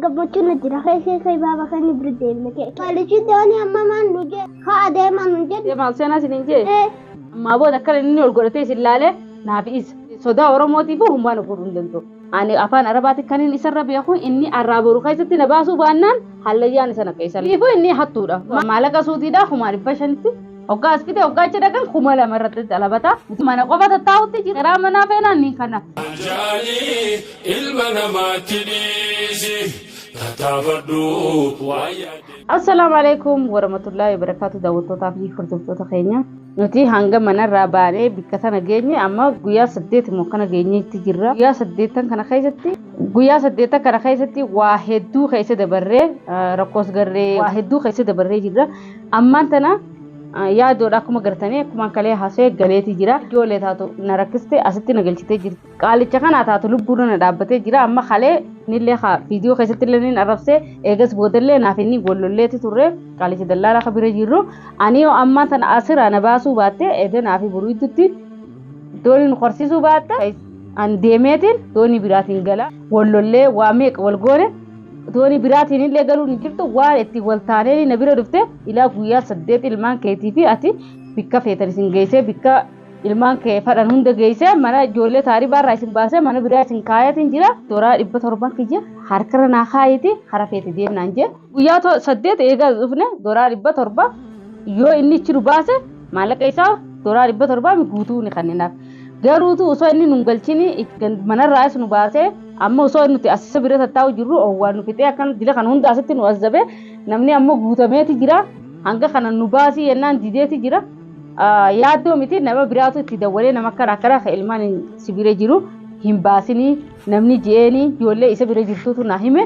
Gammachuun na jira. Kee kee kee baaba kan inni bira deemne kee. Qaalichi doonii amma maal nu jee haa adeemaa nu jedhe. Maal seenaa isiniin jee? Ee. Ammaa booda akkana inni ol godhatee isin laalee naaf isa. Sodaa Oromootiif humnaan of godhuu hin danda'u. Ani afaan Arabaatti kan inni isarra beeku inni arraa boru keessatti na baasuu baannaan hallayyaan isa naqa isa. Ifuu inni hattuudha. Maallaqa suutiidhaa 500,000tti. Hoggaa as fide hoggaa achi dhaqan 2,000 irratti xalabata. Mana qofa tattaa'utti jira. Karaa manaa feenaan ni kana. Anjaalii ilma namaatti dhiisi tattaafadhu waa yaadde. Assalaamu alaikum warahmatullahi wabarakatuh daawwattootaa fi hordoftoota keenya. Nuti hanga manarraa baanee bikka tana geenye amma guyyaa 8 immoo kana geenyeetti jirra. Guyyaa 8 kana keessatti guyyaa 8 kana keessatti waa hedduu keessa dabarree rakkoos garree waa hedduu keessa dabarree jirra. Ammaan tana yaadoodha akkuma gartanii akkuma kalee haasee galeetii jira. Ijoollee taatu na rakkiste asitti na galchitee jirti. Qaalicha kana taatu lubbuun na dhaabbatee jira. Amma kalee nillee haa viidiyoo keessatti illee ni arrabsee eegas boodallee naaf inni gollolleeti turre qaalicha dallaalaa ka bira jirru. Ani yoo ammaan tana asirraa na baasuu baatte eeda naa fi boruu idduutti doonii nu horsiisuu baatte an deemeetiin doonii biraatiin gala. Wallollee waa meeqa wal goone doonii biraatiin illee galuun hin jirtu waan itti wal taanee na bira dhufte ilaa guyyaa 8 ilmaan keetii fi ati bikka feetan isin geessee bikka ilmaan kee fadhan hunda geessee mana ijoollee taaribaarraa isin baasee mana biraa isin kaayatiin jira. Dooraa 700 kiyya harkarra naa kaayiti hara feete deemnaan jee. Guyyaa 8 eegaa dhufne dooraa 700 yoo inni ichi nu baase maallaqa isaa dooraa 700 guutuu ni kenninaaf. Garuutu osoo inni nu galchini manarraas nu baasee amma osoo nuti asisa bira tattaa'u jirru waan nu fixee akkana dila kana hunda asitti nu azzabe namni ammoo guutameeti jira. Hanga kana nu baasii jennaan dideeti jira. Yaaddoo miti nama biraatu itti dawwalee nama akkana akkana ka ilmaan si bira jiru hin baasinii namni je'eenii ijoollee isa bira jirtutu na hime.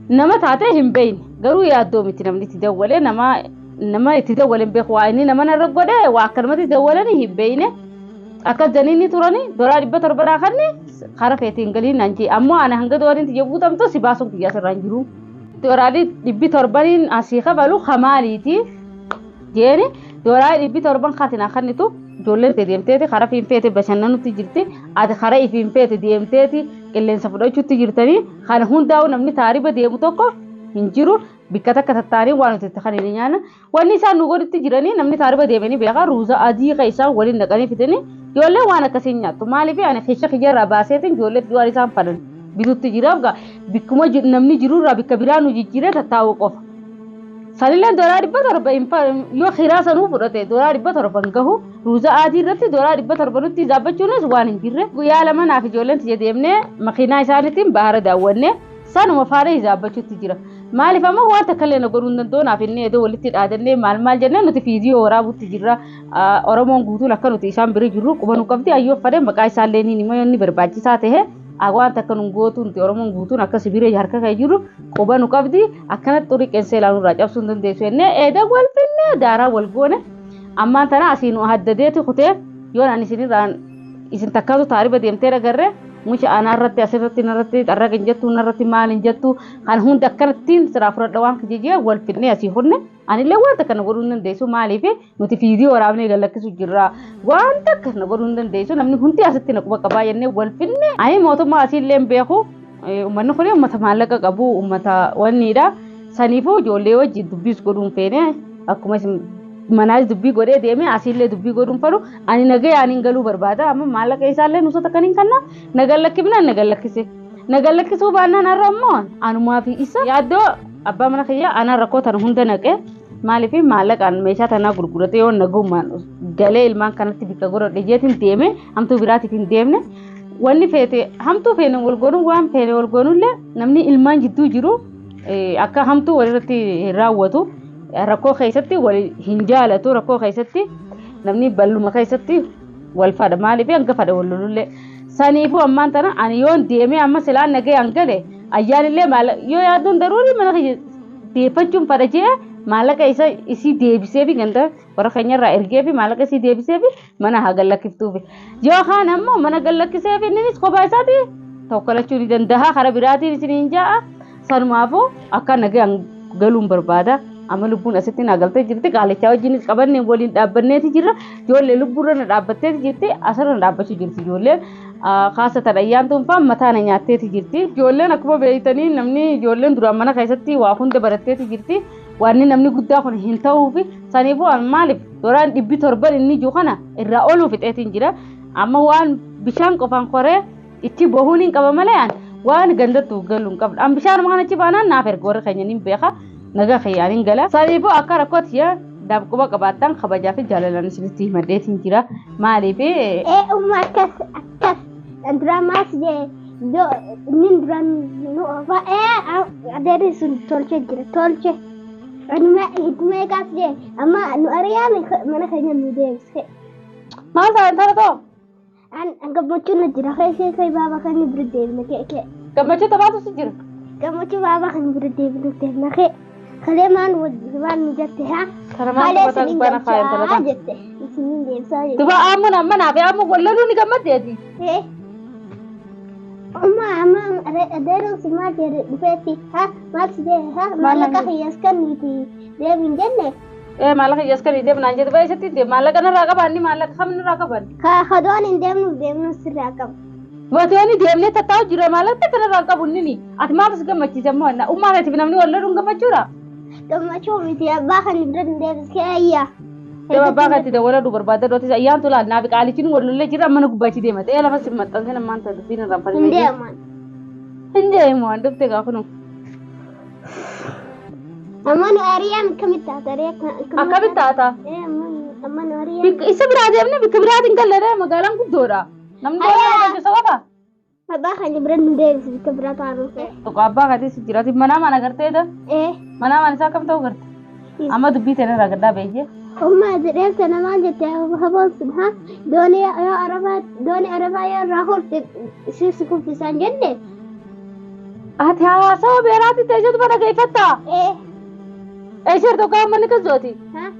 Nama taatee hin beekne garuu yaaddoo miti namni itti dawwalee nama itti dawwalee hin beeku waa inni nama narra godhe waa akkanumatti dawwalanii hin beekne. Akka janiini turani doraa 700 kanni kara feetiin galiin naan jee ammoo ani hanga dooriin tiyya guutamtu si baasuun kiyya asirraa hin jiru. Doraa 700 asii kafalu kamaaliiti jeeni doraa 700 kaatinaa kannitu ijoolleen tee deemteeti kara fiinfeete bashannanutti jirti ati kara ifiinfeete deemteeti qilleensa fudhachuutti jirtanii kana hundaa'u namni taariba deemu tokko hin jiru bikka takka tattaanii waan nuti itti kan hin nyaanna. Wanni isaan nu godhutti jiranii namni taariba deemanii beekaa ruuza adii kan isaan waliin naqanii fidanii ijoolleen waan akkasii hin nyaattu. Maaliif ani keessa kiyyarraa baaseetiin ijoollee waan isaan fadhan bitutti jiraaf gaa bikkuma namni jirurraa bikka biraa nu jijjiiree tattaa'uu qofa. Sanillee doraa 700 yoo kiraa sanuu fudhate doraa 700 hin gahu ruuza adii irratti doraa 700 nutti zaabbachuunis waan hin jirre. Guyyaa lama naaf ijoolleen tiyya deemnee makiinaa isaaniitiin bahara daawwannee sanuma faana zaabbachuutti jira. Maaliif ammoo waan takka illee na godhuu hin danda'u naaf inni eedoo walitti dhaadannee maal maal jennee nuti fiidiyoo waraabuutti jirra. Oromoon guutuun akka nuti isaan bira jirru quba nu qabdi ayyoo fadhe maqaa isaallee ni hima inni barbaachisaa ta'e waan takka nu gootu nuti Oromoon guutuun akka sibira harka kee jirru quba nu qabdi akkanatti xurii qeensee ilaaluu irraa cabsuu hin dandeessu jennee eeda wal finnee daaraa wal goone ammaan tana asii nu haddadeeti kutee yoon ani isinirraan isin takkaatu taariba deemtee agarre mucha anaarratti asirratti narratti xarraqa hin jettu narratti maal hin jettu kan hunda akkanattiin siraa fudhadha waan kijijee wal finnee asii hunne anillee waan takka na godhuu hin dandeessu maaliif nuti fiidiyoo waraabnee gad lakkisu jirra waan takka na godhuu hin dandeessu namni hundi asitti na quba qabaa jennee wal finne ani mootummaa asiillee hin beeku uummanni kun uummata maallaqa qabu uummata wanniidha saniifuu ijoollee wajjin dubbiis godhuu hin feene akkuma isin manaas dubbii godhee deeme asiillee dubbii godhuun fedhu ani nagayaan hin galuu barbaada amma maallaqa isaallee nusota kan hin kanna nagan lakkifnaan nagan lakkise nagan lakkisuu baannaan har'a ammoo anumaa fi isa yaaddoo abbaa mana kiyyaa anaan rakkoo tana hunda naqee maaliif maallaqaan meeshaa tanaa gurgurate yoo nagummaan galee ilmaan kanatti bikka godhadhe jeetiin deeme hamtuu biraatiif hin deemne wanni feete hamtuu feene wal godhuun waan feene wal godhullee namni ilmaan jidduu jiru akka hamtuu walirratti hin raawwatu. Rakkoo keessatti wal hin jaalatu rakkoo keessatti namni balluma keessatti wal fadha maaliif hanga fadha wal lolullee saniifuu ammaan tana ani yoon deemee amma silaan nagayaan gale ayyaanillee maal yoo yaaddoon daruurii mana kiyya deeffachuun fadha jee maallaqa isa isii deebisee fi ganda warra keenyarraa ergee fi maallaqa isii deebisee fi mana haa gallakkiftuufi yookaan ammoo mana gallakkisee fi innis kophaa isaati tokkolachuu ni danda'a karaa biraatiin isin hin jaa'a sanumaafuu akka nagayaan galuun barbaada. Amma lubbuun asitti na galtee jirti qaalichaa wajjinis qabannee waliin dhaabbanneeti jirra ijoollee lubbuurra na dhaabbatteeti jirti asirra na dhaabbachuu jirti ijoolleen Kaasatan ayyaantuun fa'aa mataa na nyaatteeti jirti. Ijoolleen akkuma beektanii namni ijoolleen duraan mana keessatti waa hunda baratteeti jirti. Wanni namni guddaa kun hin ta'uufi saniifuu maaliif duraan 700 inni jiru kana irraa ooluu fixeetiin jira. Amma waan bishaan qofaan koree itti bahuun hin qaba malee an waan gandattu galuu hin qabdu. An bishaan kana achi baanaan naaf erga warri keenya ni beeka nagaa kiyyaan hin gala. Saniifuu akka rakkootti yaa daabquba qabaattan kabajaa fi jaalalaan isinitti himadheetiin jira. Maaliif Ee umma akkas akkas duraan maas jee inni duraan nu ofa ee adeerri sun tolche jira tolche. Anuma hidduma eegaas jee amma nu ariyaame mana keenya nu deebise. Maal ta'a intala too? An gammachuun na jira kee kee kee baaba kan bira deebine kee kee. Gammachuu tabaatu si jira. Gammachuu baaba kan bira deebine deebine kee. Kalee maan waan nu jette haa. Kana maal Kalee qabataa isiniin gubbaan afaan intala galchaa tana. jette. Isiniin deebisaa jette. Duba aamuun amma naaf aamuun wallaluu ni gammaddeeti. Ee. Amma amma adeeroon si maal jedhe dhufeetti haa maal si jedhe haa maallaqa kiyyaas kan nuti deemin jenne. Ee maallaqa kiyyaas kan deemu naan jedhe baay'isatti deemu maallaqa narraa qaban ni maallaqa kam narraa qaban. Ka kadoon hin deemnu deemnu sirraa qaba. Wantoonni deemnee tattaa'u jira maallaqa takka narraa qabu nini ati maal si gammachiisa immoo ummaa keetiif namni wallaluun gammachuudha. Gammachuu miti abbaa kan bira hin deebisee ayyaa. Daba abbaa keetti dawwaladhu barbaadda dootis ayyaan tulaan naafi qaalichiin wallallee jira mana gubbaachi deema ta'ee lafa si maxxansee namaan ta'e dubbiin irraan Hin fadhiifamee. deeman. Hin deemu waan dhufte gaafa nu. Amma nu ari'aan akkamitti taata ree? Akkamitti taata? Ee amma nu ari'aan. Isa biraa deemne bikka biraatiin gallee magaalaan guddoodha. Namni baay'ee qofa. Abbaa kan bira nu deebise bikka biraa taanu. Tokko abbaa keetis jiraati manaa mana garteedha. Ee. Manaa mana isaa akkam ta'u garte. Amma dubbii ta'e irraa gaddaa beekee. Umma jedhee sana maal jette haboon sun haa doonii yoo arabaa doonii arabaa yoo irraa hurte si kuffisaan jenne. Ati haasawa beeraatti teessatu mana geeffatta. Ee. Eesheer tokko amma ni kazooti. Haa.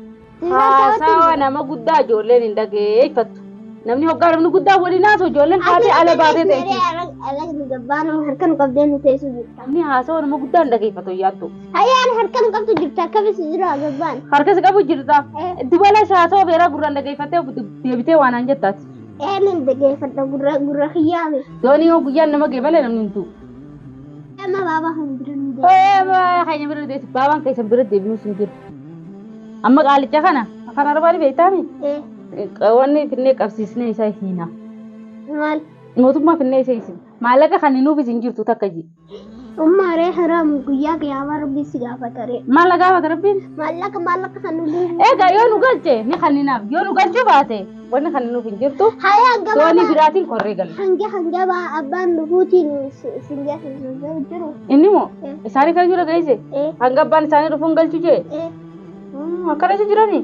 Haasawa nama guddaa ijoolleen hin dhageeffattu. Namni hoggaa namni guddaa waliin haasa'u ijoolleen haatee ala baatee ta'e. Alaqni gabbaan harka nu qabdee nu teessu jirta. Namni haasawa nama guddaa hin dhageeffatu yaaddu. Hayyaan harka nu qabdu jirta akkamis jira gabbaan. Harka si qabu jirta. Dubala haasawa beeraa gurraan dhageeffattee deebitee waan aan jettaati. Ee nan dhageeffadha gurra gurra kiyyaame. Doonii yoo guyyaan nama geemale namni hin du'u. Amma baabaa kan bira nu deebise. Keenya bira deebise baabaan keessan bira deebinuus hin jiru. Amma qaalicha kana afaan arabaa beektaami. Ee. Wanni finnee qabsiisnee isa hiina. Maal? Mootummaa finnee isa hiisina. Maallaqa kan nuufis hin jirtu takka ji. Umma ree haraam guyyaa qiyaamaa rabbi si gaafata ree. Maal gaafata rabbiin? Maallaqa maallaqa kan nu deebise. Egaa yoo nu galche ni kanninaaf yoo nu galchuu baate wanni kan nuuf hin jirtu Hayyaan doonii gabaabaa. biraatiin korree galla. Hanga hanga abbaan dhufuutiin sin geessisu jiru. Inni moo isaanii kan jiru geesse Ee. hanga abbaan isaanii dhufuun galchu jee Ee. akkana isa jiranii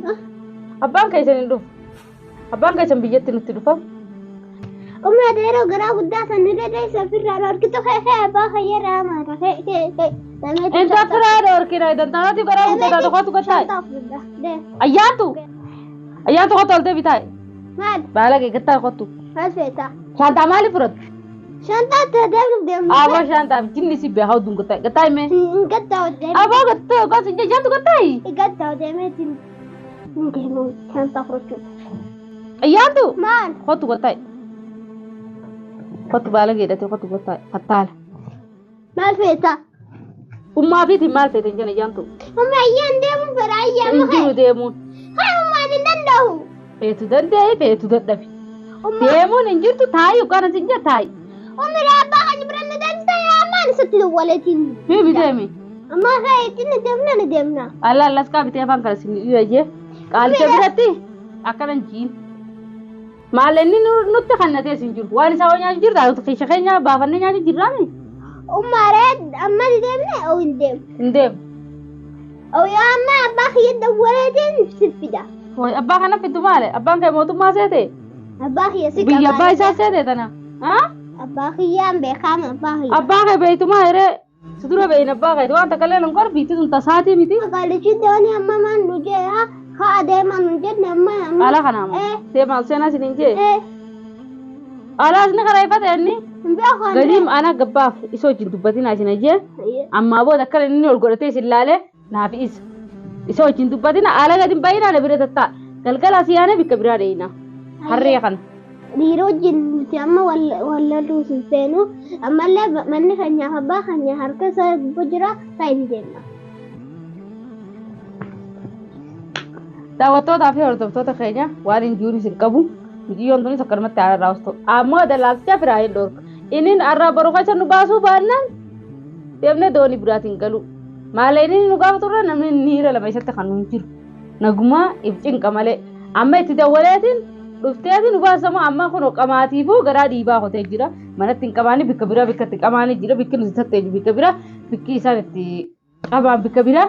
abbaan keessan hin dhufu abbaan keessan biyyatti nutti dhufa. Umma adeeroo garaa guddaa san irra deessa ofirraa dhorkitu kee kee abbaa fayyada maata kee kee kee. Inta firaa dhorkina dantaanati garaa guddaa tokkotu gattaa'e. Ayyaantu ayyaantu kottu oltee bitaa'e Maal baala kee gattaa'e kottu. maal feeta? Shaantaa maaliif fudhattu? Shantaa deemnu deemnu. Aboo shaantaaf jinni si beekaa huduun gattaa'e gattaa'e mee. Gattaa'u deemee. Aboo gattaa'e gosa ayyaantu gattaa'e. Gattaa'u deemeetiin hin deemu shantaa fudhachuuf. Ayyaantu Maal? kottu gattaa'e. Kottu baala geedhate kottu gattaa'e fattaala. Maal feeta? Ummaa fiitiin maal feete hin jenne ayyaantu. Umma ayyaan deemu fedha ayyaan Hin jiru deemuun. Haa ummaan hin danda'u. Feetu danda'e feetu dadhabe. Deemuun hin jirtu taa'i yookaan as hin jira taa'i. Ummi abbaa kan bira na deemsa yaa ammaan isatti waleetiin. Miimi deemi. Amma ka'eetti na deemna na deemna. Alla allas kaa bitee afaan kana sin dhiyeeyye. Qaalicha biratti akkana hin jiin. Maal inni nutti kannatee sin jiru. Waan isaa hoo nyaatu jirta nuti keessa keenya baafannee nyaatu jirraami. Umma ree amma ni deemne oo hin deemu. Hin deemu. Oo yaa amma abbaa kiyya dawwaleetiin si fida. Wayi abbaa kana fiddu maale? Abbaan kee mootummaa seete? Abbaa kiyya si Biyya abbaa isaa seete tana. Haa? Abbaa kiyyaan beekama abbaa kiyya. Abbaa kee beeytumaa hiree si dura beeyin abbaa keeti waan takka illee hin godhu biitti sun tasaatii miti. Magaalichi doonii amma maan nu jee haa haa adeemaa nu jenne amma amma. Ala kanaa moo? Eh. Deemaa seenaa isin hin jee. Eh. Alaas ni karaa inni. Hin beeku ani. Gadiim ana gabbaaf isa wajjin dubbatinaa isin ajjee. Ammaa booda akkana inni ol godhatee isin laalee naaf isa. Isa wajjin dubbatina ala gadi hin baay'inaa na bira tattaa. Galgala asii yaanee bikka biraa dheeyina. Harree kana. Dhiira wajjin nuti amma wal loluu hin feenu. Ammallee manni keenyaaf abbaa keenya harka isaa gubbaa jira isaa hin deemna. Daawwattootaa fi hordoftoota keenya waan hin jiruun isin qabu. Mucayyoon tunis akkanumatti haala irraa ustu. Ammoo dallaalticha firaa hin dhorku. Inni har'aa boru keessa nu baasuu baannaan deemnee doonii biraatiin galu. Maalee inni nu gaafa turre namni niira lama isatti kan nu hin jiru. Nagumaa if cinqa malee. Amma itti dawwaleetiin dhufteetiin nu baasamu amma kun qamaatiifuu garaa dhiibaa qotee jira. Manatti hin qabaanne bikka biraa bikka itti qabaanne jira. Bikki nuti tatteeju bikka biraa bikki isaan itti qabaan bikka biraa.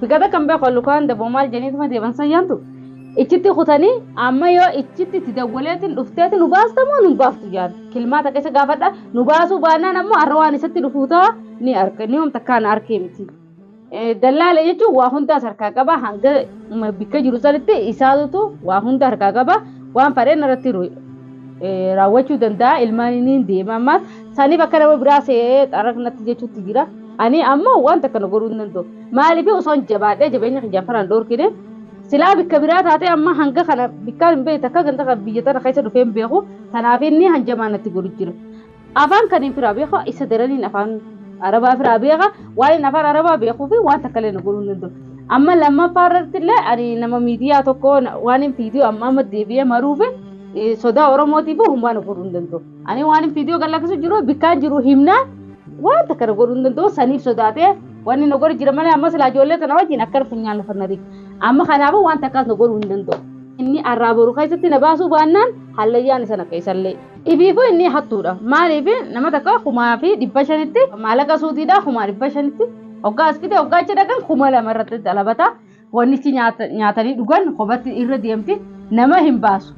Bikka takka hin beeku lukaan daboo maal jedhaniituma deeman san yaantu. Ichitti kutanii amma yoo ichitti itti dawwaleetiin dhufteetiin nu baastamoo nu baaftu jaan. Kilmaata keessa gaafadha nu baasuu baannaan ammoo har'a waan isatti dhufuu ta'a ni arga ni homta kaan arkee miti. Dallaala jechuun waa hundaas harkaa qaba hanga bikka jiru sanitti isaatutu waa hunda harkaa qaba waan fedheen irratti raawwachuu danda'a ilmaan inni deema ammaas saniif akka nama biraa se'ee xaraknatti jechuutti jira. Ani ammoo waan takka na godhuu hin danda'u. Maaliif osoo hin jabaadhee jabeenya kiyyaan faraan dhoorkine silaa bikka biraa taatee amma hanga kana bikkaan hin beekne takka ganda kan biyya tana keessa dhufee hin beeku tanaaf inni hanjamaa natti godhu jira. Afaan kan hin firaa beeku isa daraniin afaan arabaa firaa beeka waan inni afaan arabaa beekuu fi waan takka illee na godhuu hin danda'u. Amma lammaffaa irratti illee ani nama miidiyaa tokko waan hin fiidiyoo amma amma deebi'ee maruu fi sodaa Oromootiif humnaa na godhuu hin danda'u. Ani waan hin fiidiyoo gallakkisu jiru bikkaan jiru himnaan waan takka na godhuu hin danda'u saniif sodaatee wanni na godhu jira malee amma silaa ijoollee tana wajjin akka funyaan lafa na riga. Amma kanaafuu waan takkaas na godhuu hin danda'u. Inni arraa boru keessatti na baasuu baannaan hallayyaan isa na keessallee. Ifiifuu inni hattuudha. Maaliif nama takka 1500tti maallaqa suutiidha 1500tti hoggaa as fide hoggaa achi dhaqan 2000 irratti dhalabata. Wannichi nyaatanii dhugan kophatti irra deemti nama hin baasu.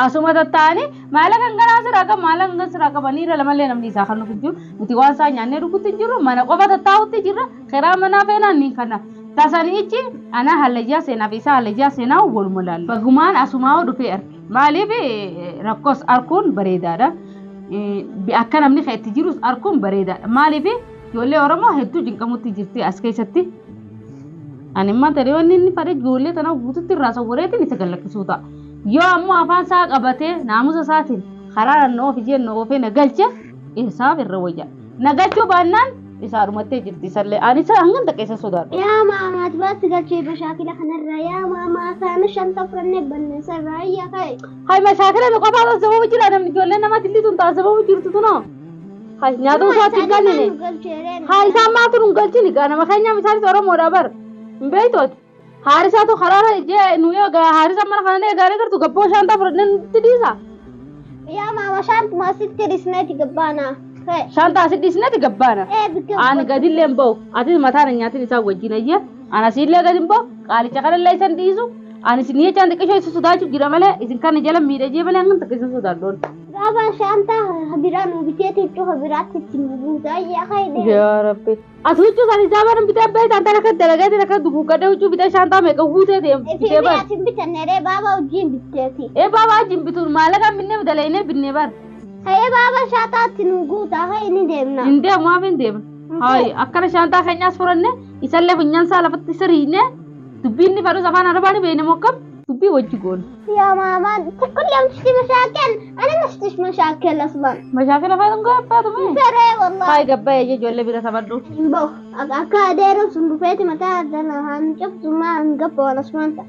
Asuma tattaa'anii maallaqa hanganaa siraa qaba maallaqa hangan siraa qaba niira lamallee namni isaa kan nuuf jiru nuti waan isaa nyaannee dhugutti hin jirru mana qofa tattaa'utti jirra karaa manaa feenaan ni kana. Tasaniichi ana hallayyaa seenaa fi isaa hallayyaa seenaa waluma laalla. Bagumaan asumaa dhufee arge. Maaliif rakkoos arkuun bareedaadha. Akka namni kan itti jirus arkuun bareedaadha. Maaliif ijoollee Oromoo hedduu cinqamutti jirti as keessatti. Ani immoo tarii wanni inni fedhe ijoollee tana guututti irraa sawwareetiin isa gallakkisuu ta'a. Yoo ammoo afaan isaa qabatee naamusa isaatiin karaa naannoo ofii jennu oofee na galche isaaf irra wayya. Na galchuu baannaan isaa dhumattee jirti isallee. Ani isa hangam takka isa sodaadha. Yaa maamaa ati baatti galchee mashaakila kanarraa yaa maamaa saana shanta fudhannee banne sarraa yaa ka'e. Hay mashaakila nu qofaa tassabamu jira namni ijoollee nama dilli tun tassabamu jirtu tunoo. Hay nyaata isaatti hin galchine. Hay isaan maaltu nu hin galchini gaa nama keenyaaf isaanis Oromoodha bar. Hin beektooti. Haarisaatu karaara ijee nu yoo gaa haarisa mana kana gaarii gartu gabboo shaantaa fudhannee nutti dhiisa. Yaa maama shantuma asitti dhisneeti gabbaana. Shaantaa asitti dhiisneeti gabbaana. Ee bikka. Ani gadillee hin ba'u. Atis mataan hin nyaatin isaa wajjin ayya. Ani asiillee gadi hin ba'u. Qaalicha kanallee isan dhiisu. Ani isin jechaan xiqqishoo isa sodaachuuf jira malee isin kana jala miidhagee malee hangam takka isin sodaadhoon. Gaafa shaantaa biraa nu biteeti huccuu biraatti itti nu buuta yaa ka'e. Yaa Rabbi. Ati huccuu sana isaa bara bitee beektaan tan akka dalagaatiin akka duguuggadhee huccuu bitee shaantaa meeqa guutee deemu bitee bara. Isin bitanne baaba wajjin bitteeti. Ee baaba wajjin bituun maallaqa binnee dalagnee binnee bara. Hayee baaba shaantaatti nu guuta hayee ni deemna. Hin deemu maaf hin deemne. Hayi akkana shaantaa keenyaas furanne isallee funyaan isaa lafatti siriine dubbiin ni fadhus afaan arabaa ni beekne mokkam dubbii wajji goone. يا ماما كل يوم تشتي مشاكل انا ما اشتيش مشاكل اصلا Mashaakila fayyadamu fayyadamu. ترى والله Hayi gabbaa'ee ijoollee bira taphadhu. بو اكا ديرو سندفيتي متى انا هنجبت ما هنجب ولا سمانتا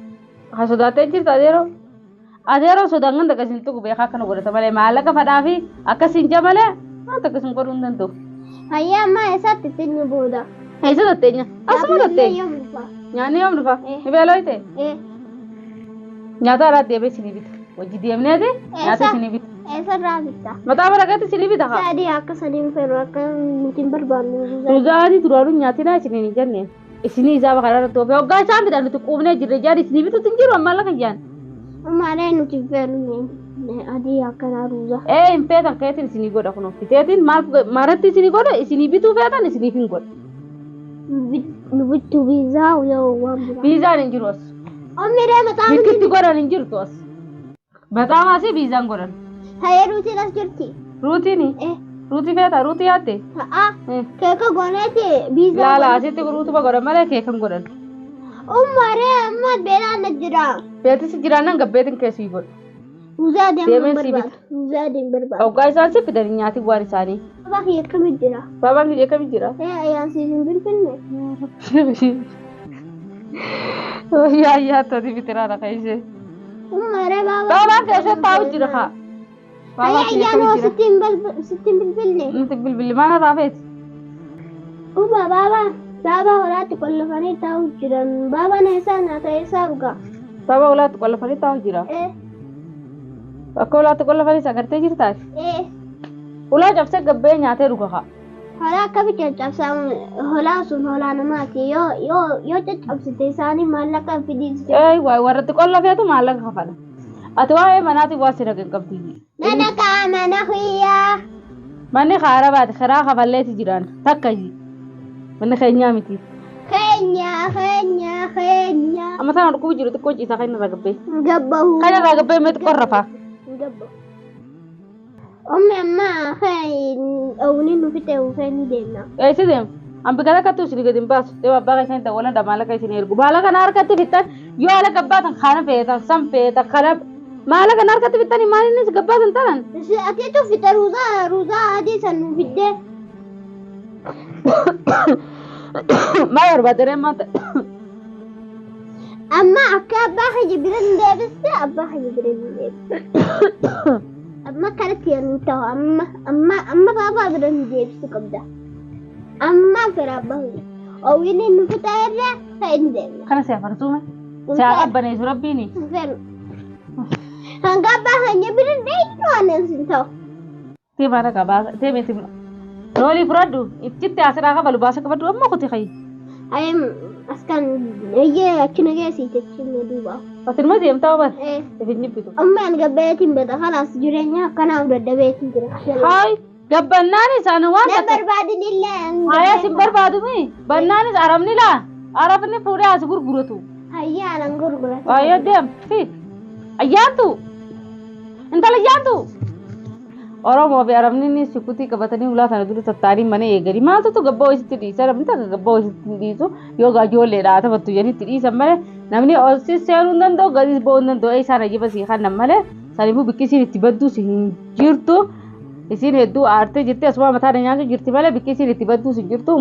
Haa sodaattee jirta adeeroo. Adeeroo sodaan ganda akkasiin tuqu beekaa akkana godhata malee maallaqa fadhaa fi akkasiin ja malee waan takka isin godhuu hin danda'u. هيا ما يسات تني بودا Eessa tatteenya? Asuma tatteenya. يوم رفا Nyaanni yoom dhufa? Eh. Ni beelooyte? ايه Nyaata alaa deebee isinii bita. Wajji deemneeti nyaata isinii bita. ايه سرابتا Mataa barakaatti isinii bita haa. سادي هكا سليم فيرو هكا ممكن بربان Dhugaatii duraanuu nyaatinaa isiniin hin jenne. Isinii isaa bakka irratti oofee hoggaa isaan bitan nuti quufnee jirre jaari isinii bituutti hin jiru ammaa lafa jaan. ما عليه نتفعل adii akkanaa ruuza. Ee hin feetan keetiin isinii godha kun fiteetiin maal maaratti isinii godha isinii bituu feetan isiniif hin godha. Nu bittu biizaa yoo waan biraa. Biizaan hin jiru as. Ommiree mataa Bikkitti godhan hin jirtu as. Bataam asii biizaan godhan. Hayee ruutiin as jirti. Ruutiini? Eh Ruutii feeta ruutii yaatte? ta'a keeka gooneeti biizaa. Laala asitti ruutuma godhan malee keekan godhan. Ummaree amma beelaan na jira. Beetis jiraannan gabbeetiin keessii godha. Ruuzaa adii amma Deemee hin sii barbaadu. Ruuzaa adii hin barbaadu. Hoggaa isaan si fidan nyaatiin waan isaanii. Baabaa kiyya akkamii jira? Baabaan kiyya akkamii jira? Ayaan siif hin bilbilne. Yaa yaa tati bitiraadha kan ishee. Umaree baabaa. Baabaan keessa taa'u jira haa. Baabaan kiyya Ayaan akkamii hoo jira? sitti hin bilbilne. Nuti bilbilli mana raafeeti. Uma baabaa baabaa horaatti qollofanii taa'u jiran. Baabaan eessaa nyaata eessaa dhugaa? Baabaa ulaatti qollofanii taa'u jira. Bakka ulaatti qollofanii agartee jirtaati. Ulaa cabsee gabbee nyaatee dhuga haa. Hoolaa akkami caccabsaa hoolaa sun hoolaa namaati yoo yoo yoo caccabsite isaanii maallaqa fidiis jedhu. Ee waay warratti qollofeetu maallaqa kafala. Ati waa'ee manaatiif waa si dhaqeen qabdi. Mana kaa mana kiyyaa. Manni kaara baate karaa kafalleeti jiraan takka manni keenyaa miti. Keenya keenya keenya. Amma sana dhukkubu jiru xiqqoo ciisaa kan irraa gabbee. Gabbahu. Kan irraa gabbee meetu qorrafa. Gabbahu. Ommi amma dhawni nu fixe ufee ni deemna. Eessi deemu? An bika takkattuu isin gadi hin baasu. Deema abbaa keessan dawwalan dha maallaqa isin ergu. Maallaqa na harkatti fixan yoo haala gabbaatan kana feetan san feetan kana maallaqa na harkatti fixanii maal innis gabbaatan tanan. Atiitu fixe ruuzaa ruuzaa adii san nu fiddee. Maal barbaadde maanta? Amma akka abbaa kiyya bira hin deebiste abbaa kiyya bira hin deebiste. Amma kanatti hin ta'u amma amma amma baabaa bira hin deebisu qabda. Amma fira abbaa kiyya. Oowwinni nu fixa irra hin deemna. Kana si afarsuume? Si haa qabbaneessu rabbiini. Fedhu. Hanga abbaa keenya bira hin deemnu waan hin ta'u. Tee maana qabaa tee meeti roolii fudhadhu itti asirraa kafalu baasa qabadhu amma kuti kayi. Ayem askan eeyyee achi na geessite achi na duuba. Asilma deemtaa bar. Ifin jibbitu. Amma an gabbayeetiin bada kalaas jireenya akkanaaf daddabeetiin jira. Haay gabbannaan isaan waan Na takka. barbaadin illee. Haya sin barbaadumi bannaanis arabni laa arabni fuudhee as gurguratu. Hayyaa anan gurguratu. Ayyo deem fi ayyaantu intala ayyaantu. Oromoo fi arabni ni sikutii qabatanii ulaa sana dura tattaanii mana eeganii maaltu gabbaa isitti dhiisa namni takka gabbaa isitti hin dhiisu yoo ijoolleedha taphattu jedhanii itti dhiisan malee namni ol si seenuu hin danda'u gadis ba'uu hin danda'u isaan ajjiba sii kannan malee saniifuu biqqisiin itti badduus hin jirtu. Isiin hedduu aartee jirti asuma mataa nyaachuu jirti malee biqqisiin itti badduus hin jirtu.